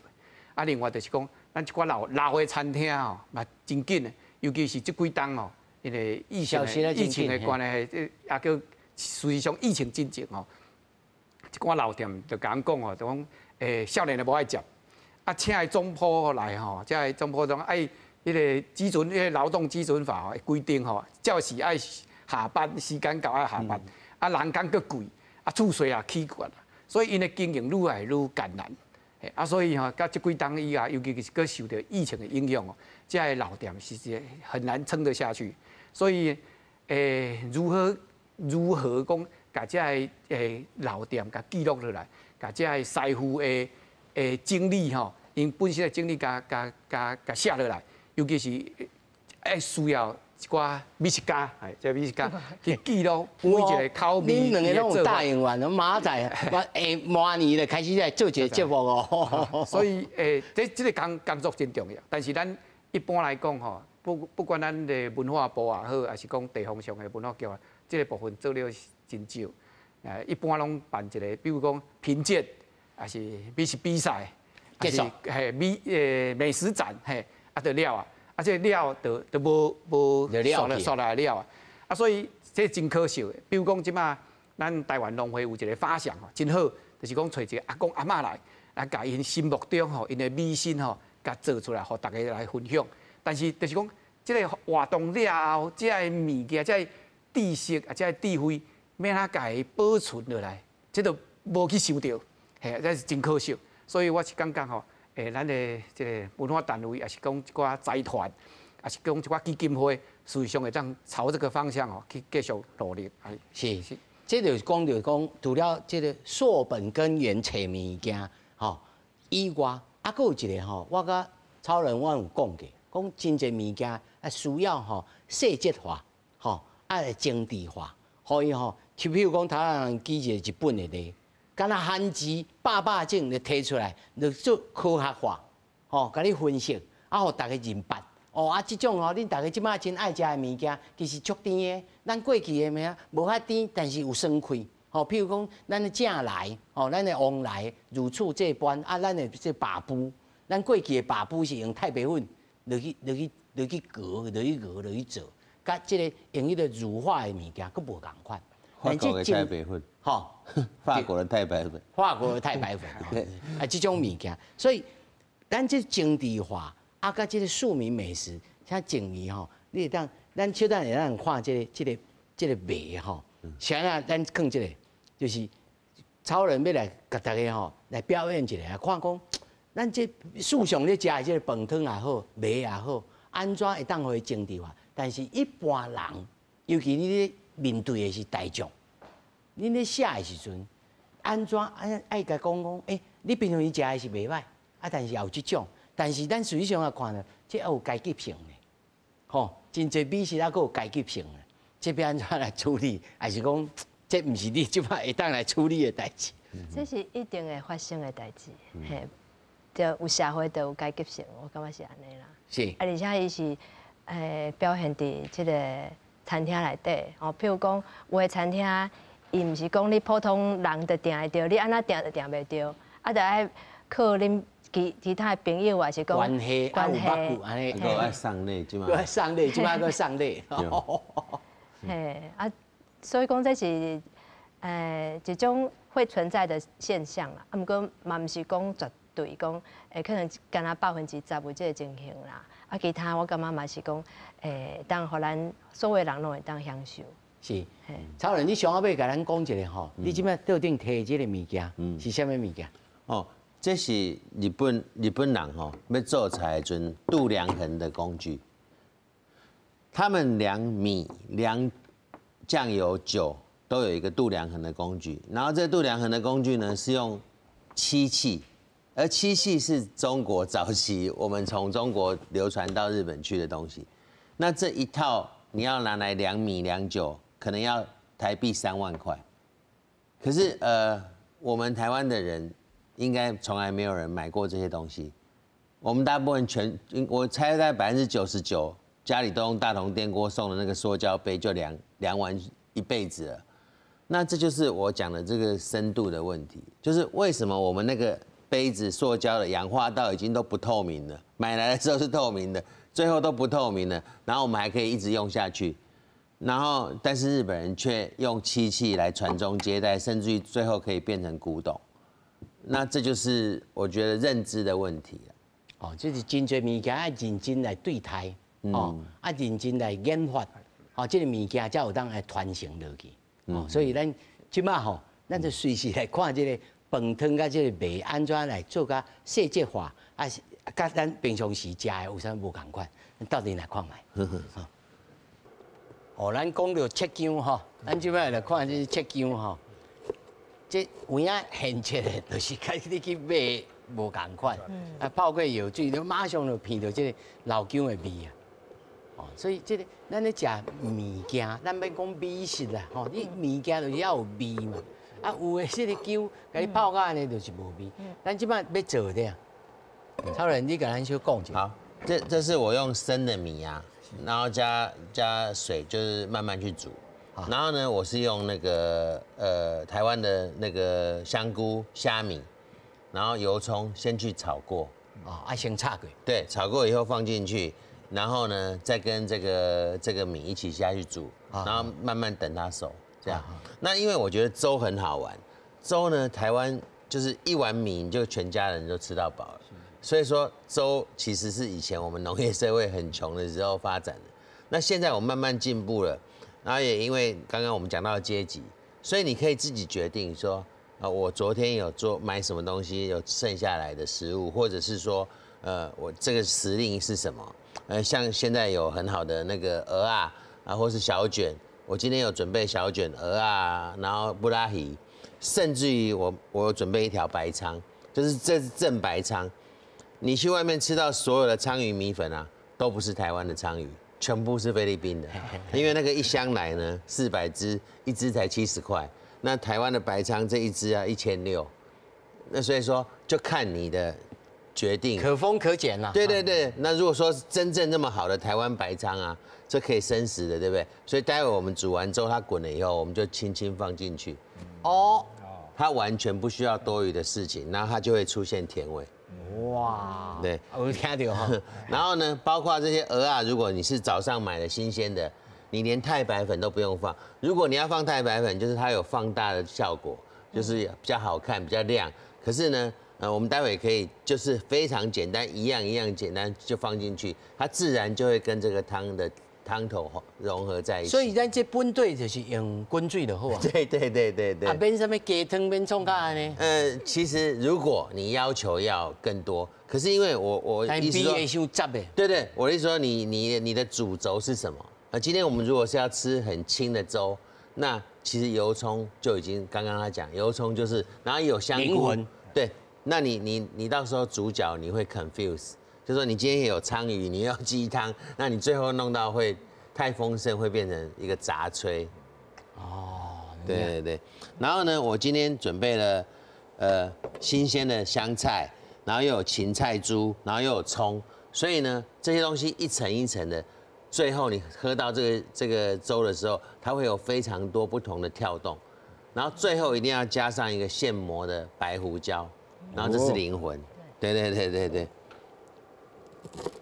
啊，另外就是講，咱一寡老老的餐廳吼，嘛真緊的，尤其是這幾冬吼，因為疫情的關係，這也叫事實上疫情進前吼，一寡老店就共阮講吼，就講少年的無愛食，啊，請的總鋪來吼，這个總鋪講愛彼个基準，彼个勞動基準法吼規定吼，照時愛下班，時間到愛下班，啊，人工閣貴，啊，厝稅也起懸，所以𪜶的經營愈來愈艱難。啊，所以吼，到這幾冬以後，尤其是閣受著疫情的影響哦，這个老店其實很難撐得下去。所以，如何講，共這个老店共記錄落來，共這个師傅的經歷吼，𪜶本身的經歷共寫落來，尤其是愛需要一寡美食家，哎，這美食家去記錄每一個口味。恁兩个攏有答應完，明仔載我下明年就開始來做一個節目哦。所以這個工作真重要，但是咱一般來講吼，不管咱的文化部也好，抑是講地方上的文化局啊，這個部分做了真少。一般攏辦一個，比如講評鑑，抑是美食比賽，抑是嘿美食展，嘿，啊就了啊，啊這了就無煞來了啊，啊所以這真可惜的。比如講這擺咱台灣農會有一個發想吼，真好，就是講揣一個阿公阿嬤來，來共𪜶心目中吼，𪜶的迷信吼，共做出來，予大家來分享。但是就是講，這個活動了後，這个物件、這个知識啊、這个智慧，欲按怎共伊保存落來，這都無去想著，嘿，這是真可惜。所以我是感覺吼，咱的這个文化單位，抑是講一寡財團，抑是講一寡基金會，事實上會當朝這個方向吼去繼續努力。是是，這就是講著講，除了這个溯本根源揣物件吼以外，啊，閣有一个吼，我佮超人我有講過，講真濟物件啊需要吼細節化，吼啊精緻化，予伊吼，就比如講，台灣人舉一個日本的例，敢若漢字百百種就提出來，就做科學化，吼，共你分析，啊，予大家認捌。哦，啊，這種吼，恁大家這擺真愛食的物件，其實足甜的。咱過去的物件無遐甜，但是有酸氣。吼，譬如講，咱的正來，吼，咱的旺來如此這般，啊，咱的這白麩，咱過去的白麩是用太白粉落去熬落去做，佮這个用彼个乳化的物件，閣無仝款。法國的太白粉，吼，法國的太白粉，法國的太白粉，啊，這種物件，所以咱這精緻化。啊，佮這个庶民美食，像整理吼，你會當咱小等會當看這个賣吼，啥啊？咱看這个，就是超人欲來共大家吼來表演一下，看講咱這世上咧食的這个飯湯也好，糜也好，按怎會當予伊精緻化？但是一般人，尤其你咧面對的是大眾，恁咧寫的時陣，按怎愛共講講？欸，你平常時食的是袂䆀，啊，但是也有這種。但是咱實際上來看呢，這還有階級性的，吼，真濟美食還閣有階級性的，這欲按怎來處理？還是講這毋是你這擺會當來處理的代誌？這是一定會發生的代誌，嘿，就有社會就有階級性，我感覺是按呢啦。啊，而且伊是表現佇這个餐廳內底，哦，譬如講有的餐廳，伊毋是講你普通人就訂會著，你按怎訂就訂袂著，啊，就愛靠恁其他的朋友，抑是講關係，關係，按呢，閣愛送禮，這擺閣愛送禮，這擺閣送禮。嘿，啊，所以講這是一種會存在的現象啦。啊，毋過嘛毋是講絕對講，可能敢若10%有這个情形啦。啊，其他我感覺嘛是講，當予咱所有人攏會當享受。是，超人，你上後尾共咱講一下吼，你這擺桌頂提這个物件是啥物物件？哦，這是日本人吼欲做菜的時陣度量衡的工具。他們量米、量醬油、酒都有一個度量衡的工具，然後這度量衡的工具呢是用漆器，而漆器是中國早期我們從中國流傳到日本去的東西。那這一套你要拿來量米、量酒，可能要台币3万块。可是我们台湾的人应该从来没有人买过这些东西。我们大部分全，我猜在99%家里都用大同电锅送的那个塑胶杯就量量完一辈子了。那这就是我讲的这个深度的问题，就是为什么我们那个杯子塑胶的氧化到已经都不透明了，买来的时候是透明的，最后都不透明了，然后我们还可以一直用下去，然后但是日本人却用漆器来传宗接代，甚至于最后可以变成古董，那这就是我觉得认知的问题了。哦，這是真濟物件愛認真來對待，哦，啊認真來研發，哦，這個物件才有當來傳承落去。哦，所以咱這擺吼，咱就隨時來看這個飯湯佮這個糜按怎來做較細節化，啊是佮咱平常時食的有啥無仝款，咱鬥陣來看覓。哦，咱講著切薑吼，咱這擺來看這切薑吼，這有影現切的，就是佮你去買無仝款，啊泡過藥水，你馬上就聞著這個老薑的味啊！哦，所以這個咱咧食物件，咱免講美食啦，吼，你物件就是要有味嘛。啊，有的這個薑，共你泡甲按呢，就是無味。咱這擺欲做的啊，超人，你共咱小講一下。好，這是我用生的米啊，然後加水，就是慢慢去煮。然後呢，我是用那個台灣的那個香菇、蝦米，然後油蔥先去炒過。哦，啊，先炒過。對，炒過以後放進去，然後呢，再跟這個米一起下去煮，然後慢慢等它熟，這樣。那因為我覺得粥很好玩，粥呢，台灣就是一碗米你就全家人都吃到飽了。所以說粥其實是以前我們農業社會很窮的時候發展的。那現在我們慢慢進步了，然後也因為剛剛我們講到階級，所以你可以自己決定說，啊，我昨天有做買什麼東西，有剩下來的食物，或者是說，我這個時令是什麼？像現在有很好的那個蚵仔啊，或是小卷，我今天有準備小卷蚵仔，然後布拉魚，甚至於我有準備一條白鯧，就是這是正白鯧。你去外面吃到所有的鯧魚米粉啊，都不是台灣的鯧魚，全部是菲律賓的，因為那個一箱來呢，400隻，一隻才70塊。那台灣的白鯧這一隻啊，1600，那所以說就看你的決定，可豐可減啦。對對對，那如果說真正這麼好的台灣白鯧啊，這可以生食的，對不對？所以待會我們煮完之後，它滾了以後，我們就輕輕放進去。哦，它完全不需要多餘的事情，然後它就會出現甜味。哇，對，我聽到哈。然後呢，包括這些蚵仔，如果你是早上買的新鮮的，你連太白粉都不用放。如果你要放太白粉，就是它有放大的效果，就是比較好看、比較亮。可是呢，我們待會可以就是非常簡單，一樣一樣簡單就放進去，它自然就會跟這個湯的湯頭融合在一起。所以咱這本底就是用滾水就好啊。對對對對對。啊，免啥物雞湯，免創啥按呢？其實如果你要求要更多，可是因為我意思說，會傷雜的。對對，我的意思說你的主軸是什麼？啊，今天我們如果是要吃很清的粥，那其實油蔥就已經剛剛他講，油蔥就是，然後有香菇，對，那你到時候主角你會 confuse，就說你今天有鯧魚，你要雞湯，那你最後弄到會太豐盛，會變成一個雜炊。哦，對對對。然後呢，我今天準備了新鮮的香菜，然後又有芹菜珠，然後又有蔥，所以呢這些東西一層一層的。最後你喝到這個粥的時候，它會有非常多不同的跳動，然後最後一定要加上一個現磨的白胡椒，然後這是靈魂，對對對對對。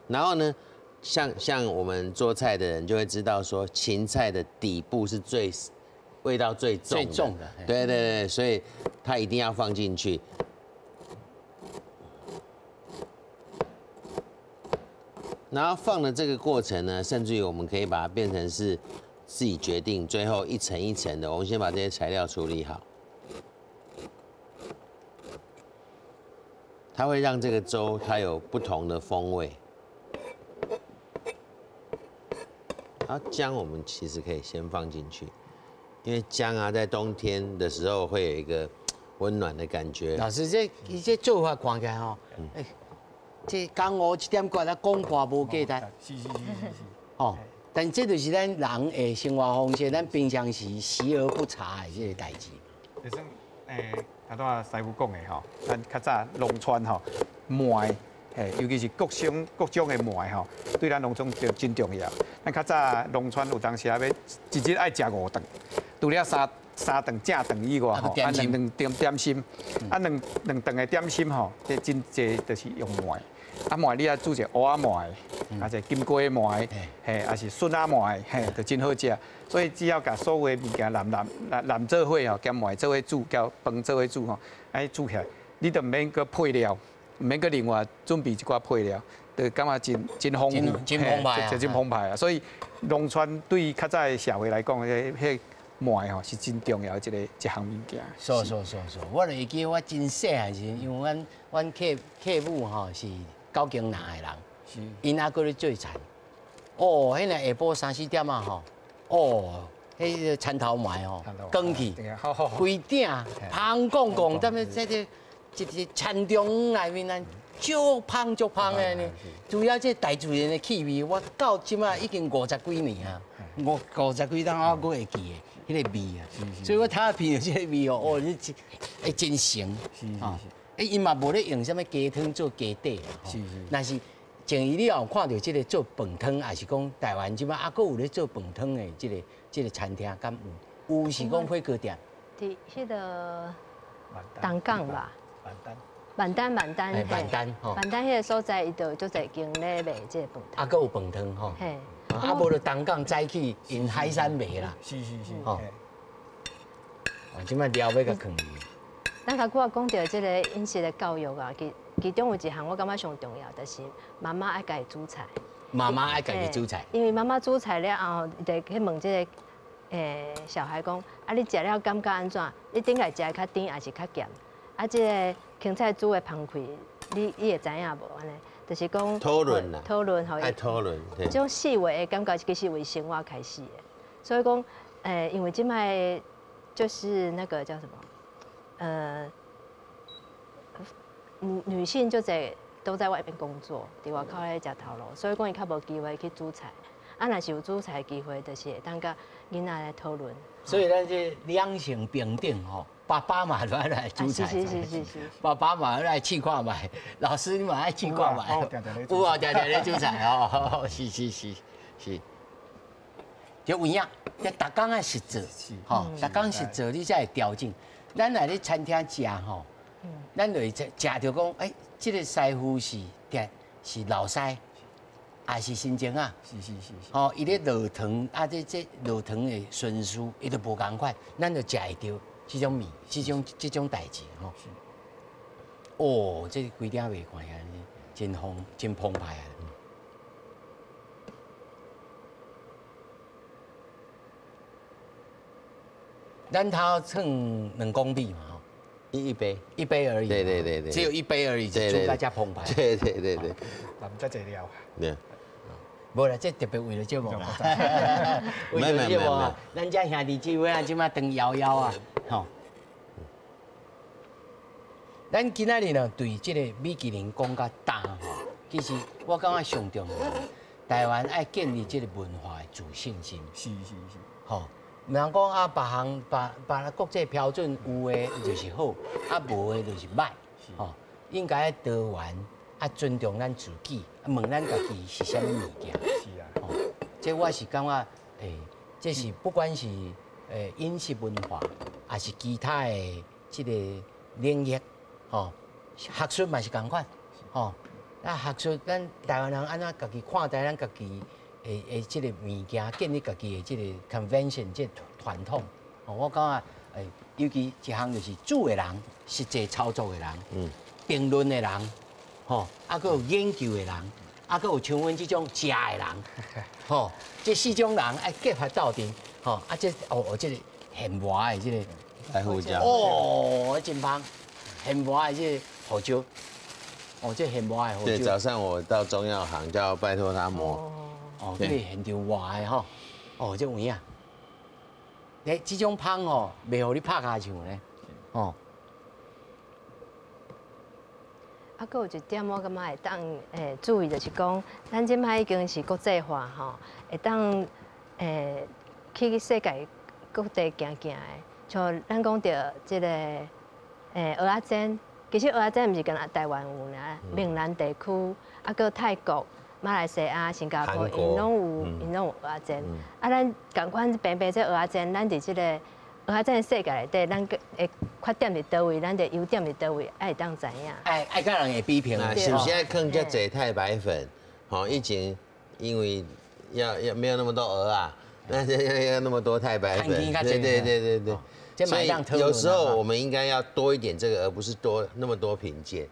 然後呢，像我們做菜的人就會知道說，芹菜的底部是最味道最重最重的，對對對，所以它一定要放進去。然後放的這個過程呢，甚至於我們可以把它變成是自己決定，最後一層一層的。我們先把這些材料處理好，它會讓這個粥它有不同的風味。然後薑我們其實可以先放進去，因為薑啊在冬天的時候會有一個溫暖的感覺。老師，這做法看起來吼，這江湖一點骨啊，講破無價值。是是是是是。哦，但這就是咱人的生活方式，咱平常時習而不察的這個代誌。就算頭拄仔師傅講的吼，咱較早農村吼糜，嘿，尤其是各種各種的糜吼，對咱農村就真重要。咱較早農村有當時啊，欲一日愛食5頓，除了三頓正頓以外吼，啊兩頓點心，啊兩頓的點心吼，這真濟就是用糜。啊糜你愛煮一個蚵仔糜，啊一個金瓜糜，嘿，抑是筍仔糜，嘿，就真好食。所以只要共所有的物件淋做伙吼，兼糜做伙煮，兼飯做伙煮吼，按呢煮起來，你就毋免閣配料，毋免閣另外準備一寡配料，就感覺真豐富，真澎湃啊，真澎湃啊！所以農村對較早的社會來講，彼糜吼是真重要的一項物件。是是，我就會記我真細漢時，因為阮客母吼是九間南的人，𪜶猶閣咧做田。哦，彼若下晡3、4點啊吼，哦，彼個田頭糜吼，扛去，規鼎芳摃摃，踮咧這個一個田中內面啊，足芳足芳的呢。除了這大自然的氣味，我到這擺已經50幾年啊，50幾冬我閣會記得彼個味啊。所以我頭仔聞著這個味哦，哦，你真會真神。是。伊嘛無咧用啥物雞湯做雞底，是。但是前伊你也有看著這個做飯湯，抑是講台灣這擺猶閣有咧做飯湯的這個餐廳，敢有？有是講火鍋店。佇彼個東港吧。萬丹。萬丹。萬丹彼個所在，伊就有足濟間咧賣這個飯湯。啊，閣有飯湯吼。嘿。啊，無就東港早起𪜶海產賣啦。是。吼。哦，這擺料欲共囥去。咱頭拄仔講著這個飲食的教育啊，其中有一項我感覺上重要，就是媽媽愛家己煮菜。媽媽愛家己煮菜。因為媽媽煮菜了後，伊就去問這個小孩講：啊，你食了感覺按怎？你頂下食的較甜，抑是較鹹？啊，這個芹菜煮的芳氣，你會知影無？按呢，就是講討論啦，討論吼，愛討論。這種細微的感覺其實為生活開始的，所以講，因為這擺就是那個叫什麼？女性就在都在外面工作，佇外口咧食頭路，所以講伊較無機會去煮菜。啊，若是有煮菜的機會，就是會當佮囡仔來討論。所以咱這兩性平等吼，爸爸嘛都愛來煮菜。是。爸爸嘛來試看覓，老師你嘛愛試看覓。有啊，常常咧煮菜哦。是。就有影，這逐工愛實做，吼，逐工實做你才會調整。咱來咧餐廳食吼，咱就會食著講，這個師傅是是老師，抑是新丁仔？是。吼，伊咧落糖啊，這落糖的順序，伊都無仝款，咱就食會著這種味，這種代誌吼。哦，這規鼎賣看起來真澎湃啊！咱頭稱2公里嘛，吼，一杯，一杯而已，對，只有一杯而已，就煮到遮澎湃，對，嘛毋才濟料，對，無啦，這特別為了節目啦，為了節目啊，咱遮兄弟姊妹啊，這馬長夭夭啊，吼。咱今仔日呢，對這個米其林講較重吼，其實我感覺上重要，台灣愛建立這個文化的自信心，是，吼。毋通講啊，別項別國際標準有的就是好，啊無的就是歹，吼。應該多元，啊尊重咱自己，問咱家己是啥物物件。是啊，吼，這我是感覺，這是不管是飲食文化，抑是其他的這個領域，吼，學術嘛是仝款，吼。啊，學術咱台灣人按怎家己看待咱家己？的這個物件，建立家己的這個 convention，這個傳統。我感覺，尤其一項就是煮的人，實際操作的人，評論的人，吼，啊，閣有研究的人，啊，閣有像阮這種食的人，吼，這四種人愛結合鬥陣，吼，啊，這哦，這個現磨的這個白胡椒，哦，真芳，現磨的這個胡椒，哦，這現磨的胡椒。對，早上我到中藥行，叫拜託他磨。哦，這個現場活的吼，哦，這有影。這種芳吼，袂予你拍跤手呢，哦。啊，阁有一点我感觉会当注意，就是讲，咱这摆已经是国际化吼，会当去世界各地行行的，像咱讲著这个蚵仔煎，其实蚵仔煎毋是干焦台湾有尔，闽南地区啊，阁泰国、马来西亚、新加坡，𪜶拢有，𪜶拢有蚵仔煎。啊，咱仝款平平这蚵仔煎，咱伫这个蚵仔煎世界内底，咱会缺点伫佗位，咱的优点伫佗位，爱会当知影。爱佮人会比评。是毋是爱囥遮济太白粉？吼，以前因为要没有那么多蚵仔，那要那么多太白粉。对对对对对。所以有时候我们应该要多一点这个，而不是多那么多评鉴。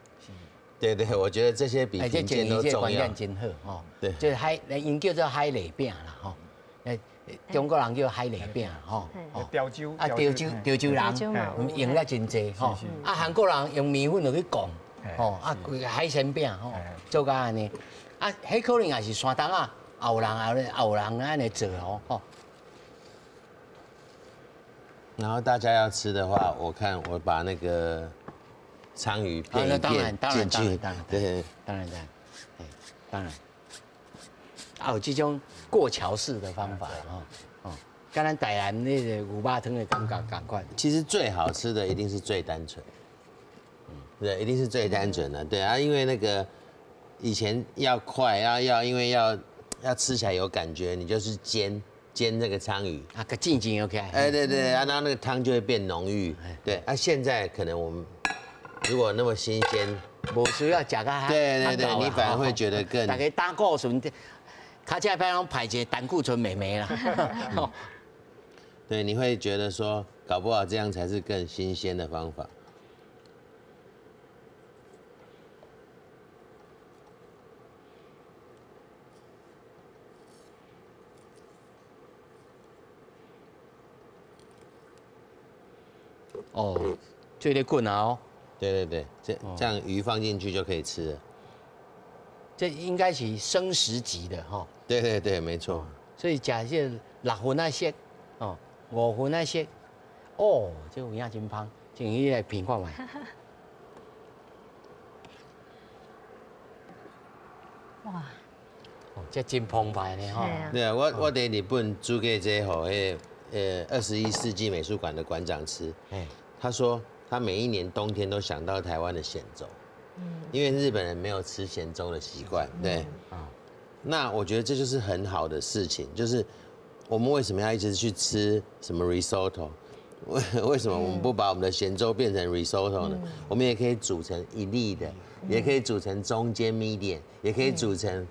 对对，我觉得这些比评鉴都重要。真好吼。对，这海，𪜶叫做海蛎饼啦吼。中国人叫海蛎饼吼，潮州啊，潮州潮州人用了真济吼，啊，韩国人用面粉落去摃，吼，啊，规个海鲜饼吼，做甲按呢，啊，彼可能也是山东啊，也有人也有人按呢做吼，吼。然后大家要吃的话，我看我把那个鲳鱼片一片进去，对，当然当然，当然。啊，有这种过桥式的方法吼，哦，佮咱台南那个牛肉汤的感觉仝款。其实最好吃的一定是最单纯，对，一定是最单纯的，对啊，因为那个以前要快，要因为要吃起来有感觉，你就是煎那个鲳鱼啊，个煎煎 OK。哎，对对，啊，然后那个汤就会变浓郁，对啊，现在可能我们如果那么新鲜，无需要食甲，对对对，你反而会觉得更。大家胆固醇。较这摆拢排一个胆固醇妹妹啦，对，你会觉得说，搞不好这样才是更新鲜的方法。哦，这个滚啊哦。对对对，这样鱼放进去就可以吃了。这应该是生食级的哈。对对对，没错。所以食这6分仔色，哦，5分仔色，哦，这有影真芳，请你来品看觅。哇！哦，这真澎湃呢哈。对啊，我在日本煮过这予彼21世纪美术馆的馆长吃，他说他每一年冬天都想到台湾的咸粥。因为日本人没有吃咸粥的习惯，对，那我觉得这就是很好的事情，就是我们为什么要一直去吃什么 risotto？为什么我们不把我们的咸粥变成 risotto 呢？我们也可以煮成一粒的，也可以煮成中间 medium，也可以煮成，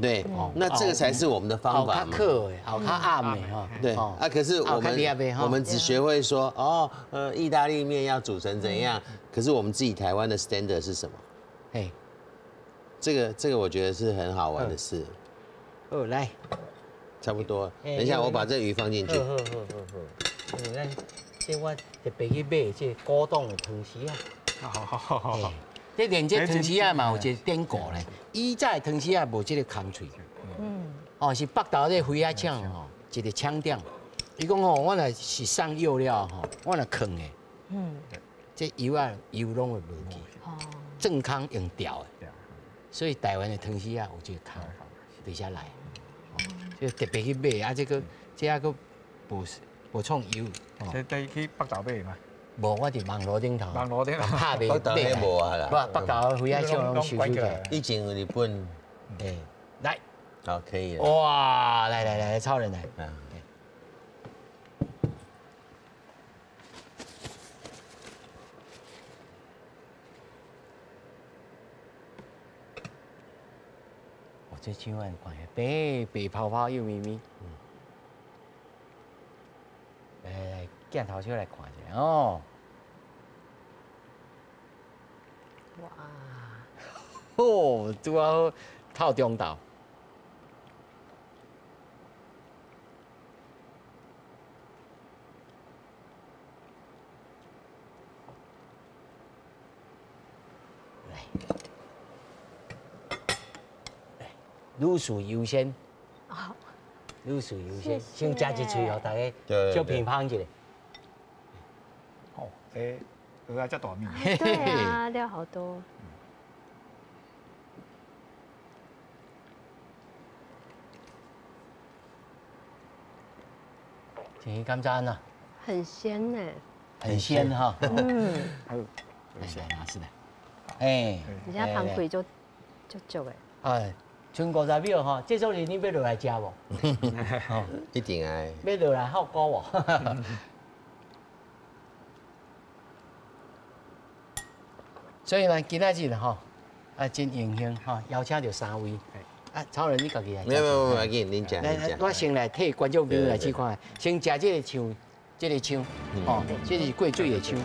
对，那这个才是我们的方法嘛。好较苦的，好较暗的哈。对啊，可是我们只学会说哦，意大利面要煮成怎样？可是我们自己台湾的 standard 是什么？嘿，这个我觉得是很好玩的事。哦，来，差不多。等一下，我把这鱼放进去。好好好好。咱这我特别去买这古董的汤匙啊。好好好好。这连这汤匙仔嘛有一个典故咧，以前汤匙仔无这个空喙。嗯。哦，是北投这飞仔厂吼，一个厂长，伊讲吼，我若是送药了吼，我若囥的，这油啊油拢会无去。哦。正空用吊的。所以台湾的汤匙仔有这个空，伫遮来。这特别去买啊，这个这还阁无创油。这得去北投买嘛？无，我伫网路顶头。网路顶头。拍袂北投彼无啊啦。无，北投飞仔厂拢收收起来。以前日本。哎，来。好，可以。哇，来来来，超人来。哦，这手腕看白白泡泡又咪咪。来来，镜头手来看一下哦。哇！哦，拄好透中昼。来，来，女士优先。女士优先，先食一喙，予大家小品芳一下。哦，这蚵仔遮大面。对啊，料好多。这感觉按怎？很鲜呢。很鲜哈。嗯。来来，是的。哎。而且芳气足足足的。哎，賰50秒吼，这组你欲落来食无？一定爱。欲落来效果无？所以呢，今仔日吼，啊，真荣幸吼，邀请著三位。啊，超人你家己来。没有没有没有，紧，恁食恁食。我先来替观众朋友来试看，先食这个肠，这个肠，哦，这是过水的肠。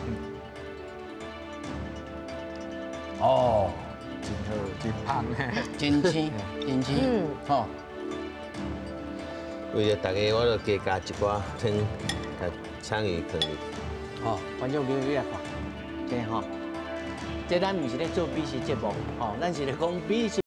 哦，真好，真芳，真鲜，真鲜，吼。为了大家，我就加加一寡汤，共鯧鱼放入去。哦，观众朋友你来看，这吼。这咱毋是咧做美食节目，吼，咱是咧讲美食。